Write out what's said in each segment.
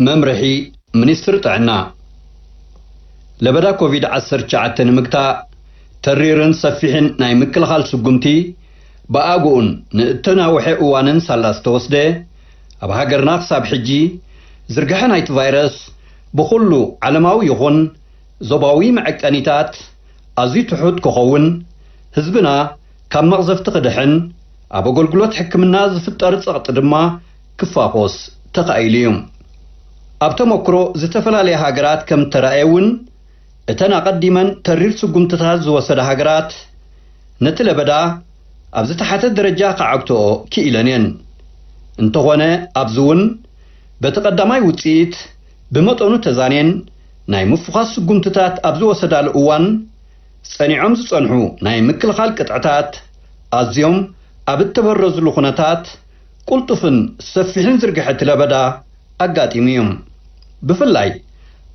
መምርሒ ሚኒስትሪ ጥዕና። ለበዳ ኮቪድ ዓሰርተ ትሽዓተ ንምግታእ ተሪርን ሰፊሕን ናይ ምክልኻል ስጉምቲ ብኣግኡን ንእተናውሐ እዋንን ሳላ ዝተወስደ፣ ኣብ ሃገርና ክሳብ ሕጂ ዝርግሐ ናይቲ ቫይረስ ብኹሉ ዓለማዊ ይኹን ዞባዊ መዐቀኒታት ኣዝዩ ትሑት ክኸውን፣ ህዝብና ካብ መቕዘፍቲ ክድሕን፣ ኣብ ኣገልግሎት ሕክምና ዝፍጠር ጸቕጢ ድማ ክፋኾስ ተኻኢሉ እዩ። ኣብ ተመክሮ ዝተፈላለያ ሃገራት ከም እተራእየ እውን፣ እተን ኣቐዲመን ተሪር ስጉምትታት ዝወሰዳ ሃገራት፣ ነቲ ለበዳ ኣብ ዝተሓተ ደረጃ ክዓግትኦ ክኢለን እየን። እንተኾነ፣ ኣብዚ እውን በቲ ቀዳማይ ውጽኢት ብመጠኑ ተዛንየን ናይ ምፍዃስ ስጉምትታት ኣብ ዝወሰዳሉ እዋን፣ ጸኒዖም ዝጸንሑ ናይ ምክልኻል ቅጥዕታት ኣዝዮም ኣብ እተበረዝሉ ኩነታት፣ ቅልጡፍን ሰፊሕን ዝርግሐ እቲ ለበዳ ኣጋጢሙ እዩ። ብፍላይ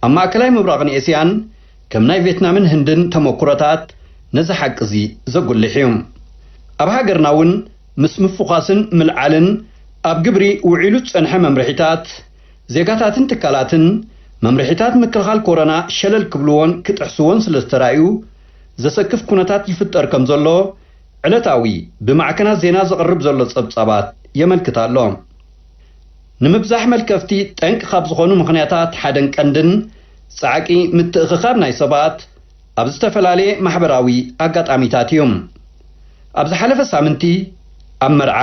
ኣብ ማእከላይ ምብራቕን ኤስያን፣ ከም ናይ ቬትናምን ህንድን ተመኩሮታት፣ ነዚ ሓቂ እዚ ዘጉልሕ እዩ። ኣብ ሃገርና እውን ምስ ምፍዃስን ምልዓልን ኣብ ግብሪ ውዒሉ ዝጸንሐ መምርሒታት፣ ዜጋታትን ትካላትን መምርሒታት ምክልኻል ኮሮና ሸለል ክብልዎን ክጥሕስዎን ስለ ዝተራእዩ፣ ዘሰክፍ ኩነታት ይፍጠር ከም ዘሎ፣ ዕለታዊ ብማዕከናት ዜና ዝቐርብ ዘሎ ጸብጻባት የመልክት ኣሎ። ንምብዛሕ መልከፍቲ ጠንቂ ካብ ዝኾኑ ምኽንያታት ሓደን ቀንድን፣ ጻዕቂ ምትእኽኻብ ናይ ሰባት ኣብ ዝተፈላለየ ማሕበራዊ ኣጋጣሚታት እዩ። ኣብ ዝሓለፈ ሳምንቲ፣ ኣብ መርዓ፣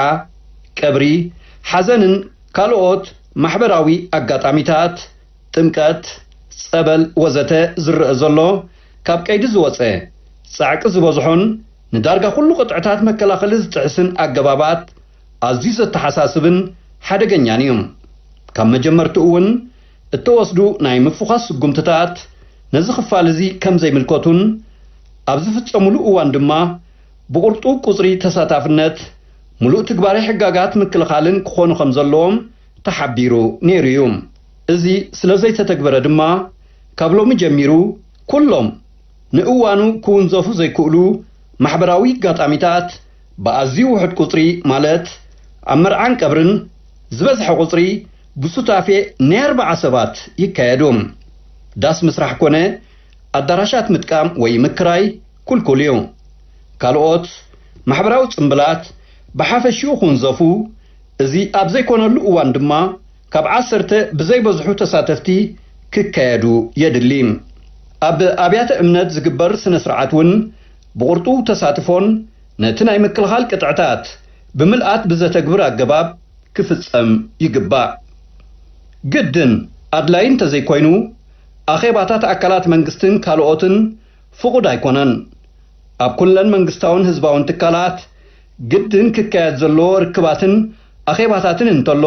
ቀብሪ፣ ሓዘንን ካልኦት ማሕበራዊ ኣጋጣሚታት፣ ጥምቀት፣ ጸበል ወዘተ ዝረአ ዘሎ፣ ካብ ቀይዲ ዝወጸ፣ ጻዕቂ ዝበዝሖን ንዳርጋ ኩሉ ቅጥዕታት መከላኸሊ ዝጥሕስን ኣገባባት ኣዝዩ ዘተሓሳስብን ሓደገኛን እዩ። ካብ መጀመርትኡ እውን እተወስዱ ናይ ምፍዃስ ስጉምትታት ነዚ ክፋል እዚ ከም ዘይምልከቱን፣ ኣብ ዝፍጸሙሉ እዋን ድማ ብቕርጡ ቁጽሪ ተሳታፍነት ምሉእ ትግባሬ ሕጋጋት ምክልኻልን ክኾኑ ከም ዘለዎም ተሓቢሩ ነይሩ እዩ። እዚ ስለ ዘይተተግበረ ድማ፣ ካብ ሎሚ ጀሚሩ ኩሎም ንእዋኑ ክውንዘፉ ዘይክእሉ ማሕበራዊ ኣጋጣሚታት ብኣዝዩ ውሑድ ቁጽሪ፣ ማለት ኣብ መርዓን ቀብርን፣ ዝበዝሐ ቁጽሪ ብሱታፌ ናይ ኣርባዓ ሰባት ይካየዱ። ዳስ ምስራሕ ኮነ ኣዳራሻት ምጥቃም ወይ ምክራይ ክልኩል እዩ። ካልኦት ማሕበራዊ ጽምብላት ብሓፈሽኡ ክውንዘፉ፣ እዚ ኣብ ዘይኮነሉ እዋን ድማ ካብ ዓሰርተ ብዘይበዝሑ ተሳተፍቲ ክካየዱ የድሊ። ኣብ ኣብያተ እምነት ዝግበር ስነ ስርዓት እውን ብቕርጡ ተሳትፎን ነቲ ናይ ምክልኻል ቅጥዕታት ብምልኣት ብዘተግብር ኣገባብ ክፍጸም ይግባእ። ግድን ኣድላይ እንተዘይኮይኑ፣ ኣኼባታት ኣካላት መንግስትን ካልኦትን ፍቑድ ኣይኮነን። ኣብ ኩለን መንግስታውን ህዝባውን ትካላት ግድን ክካየድ ዘለዎ ርክባትን ኣኼባታትን እንተሎ፣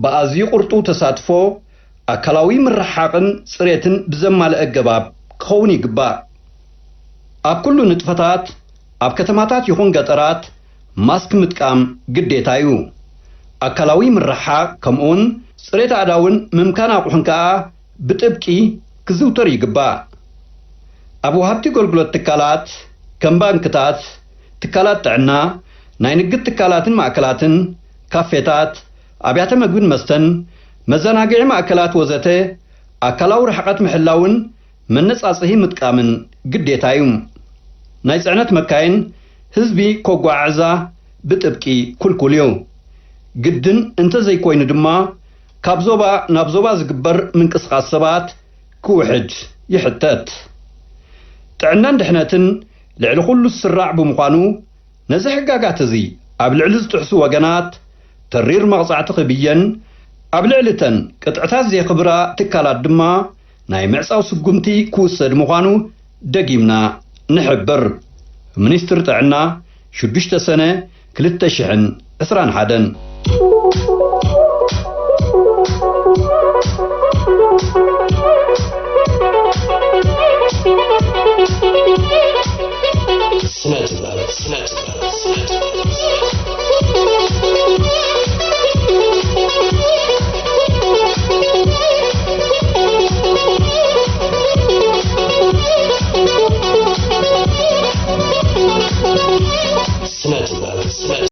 ብኣዝዩ ቅርጡ ተሳትፎ፣ ኣካላዊ ምርሕሓቕን ጽሬትን ብዘማልአ ኣገባብ ክኸውን ይግባእ። ኣብ ኩሉ ንጥፈታት፣ ኣብ ከተማታት ይኹን ገጠራት፣ ማስክ ምጥቃም ግዴታ እዩ። ኣካላዊ ምርሕሓቕ፣ ከምኡውን ጽሬት ኣእዳውን ምምካን ኣቑሑን ከኣ ብጥብቂ ክዝውተር ይግባእ። ኣብ ወሃብቲ ኣገልግሎት ትካላት፣ ከም ባንክታት፣ ትካላት ጥዕና፣ ናይ ንግድ ትካላትን ማእከላትን፣ ካፌታት፣ ኣብያተ መግብን መስተን፣ መዘናግዒ ማእከላት ወዘተ፣ ኣካላዊ ርሕቀት ምሕላውን መነጻጽሂ ምጥቃምን ግዴታ እዩ። ናይ ጽዕነት መካይን ህዝቢ ከጓዓዕዛ ብጥብቂ ክልኩል እዩ። ግድን እንተዘይኮይኑ ድማ፣ ካብ ዞባ ናብ ዞባ ዝግበር ምንቅስቓስ ሰባት ክውሕድ ይሕተት። ጥዕናን ድሕነትን ልዕሊ ኩሉ ዝስራዕ ብምዃኑ፣ ነዚ ሕጋጋት እዚ ኣብ ልዕሊ ዝጥሕሱ ወገናት ተሪር መቕጻዕቲ ክብየን፣ ኣብ ልዕሊ እተን ቅጥዕታት ዘየኽብራ ትካላት ድማ ናይ ምዕጻው ስጉምቲ ክውሰድ ምዃኑ ደጊምና ንሕብር። ሚኒስትሪ ጥዕና፣ ሽዱሽተ ሰነ ክልተ ሽሕን ዕስራን ሓደን። ስነ ጥበብ፣ ስነ ጥበብ፣ ስነ ጥበብ።